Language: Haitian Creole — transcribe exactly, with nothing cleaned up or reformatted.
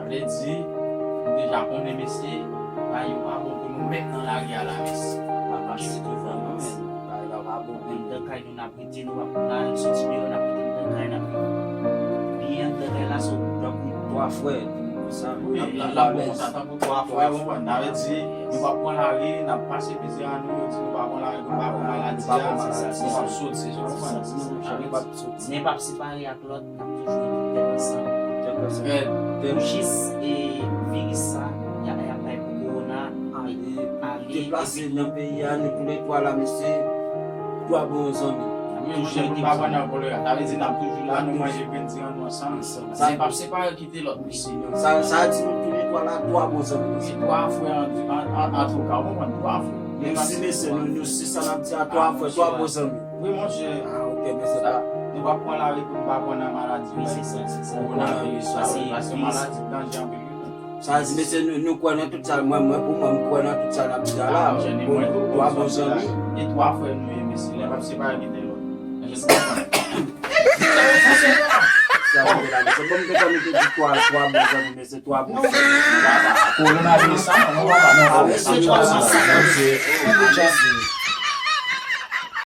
Vle di, nou deja konnen, mesye, bagay yo pa bon pou nou menm nan lari a la, mesye. Papa, se tou vrèman, men bagay la pa bon. Menm nan kay nou n ap rete, nou pa pran lari, soti deyò, n ap rete anndan kay, n ap viv byen anndan kay la, se tankou twa frè. Sa vre. N ap, n ap, n ap bon konsa, tankou twa frè, ou konprann? Sa vle di, nou p ap pran lari, n ap pase mizè a nou, yo di nou pa pran lari, nou pa pran maladi a, nou p ap soti, ou konprann? Sa vle di, nou p ap soti. Nen p ap separe ak lòt, n ap toujou rete tèt ansanm. Tèt ansanm. Pou jis, e, viris sa, y a, y ap bay pou kowona, ale, ale, deplase nan peyi a, nou tou le twa la, mesye. Twa bon zanmi. Wi, monchè, nou pa pran nan kolera. Sa vle di n ap toujou la, nou manje grenn tirann nou ansanm. Sa p ap separe kite lòt, mesye. Sa, sa di nou tou le twa la, twa bon zanmi. Wi, twa frè an, an, an, antouka, ou konprann, twa frè. Menm si, mesye, nou, nou si sa n ap di a, twa frè, twa bon zanmi. Wi, monchè. Ah, ok, men se pa. Nou p ap pran lari pou nou pa pran nan maladi. Wi, se sa, se sa. Kowonaviris la, paske maladi danje anpil, wi. Sa di, mesye, nou, nou kwè nan tout sa. Mwen, mwen, pou mwen, m kwè nan tout sa n ap di a la. Ah, monchè, ni mwen tou, twa bon zanmi. E twa frè nou ye, mesye. Lè p ap separe kite lòt. Mesye, se konsa. Sa vle la, mesye. Bon, m te konn te di twa, twa bon zanmi, mesye, twa bon zanmi. Kowonaviris sa, non, non, non, non, non, non, non, non, non, non, non, non, non, non,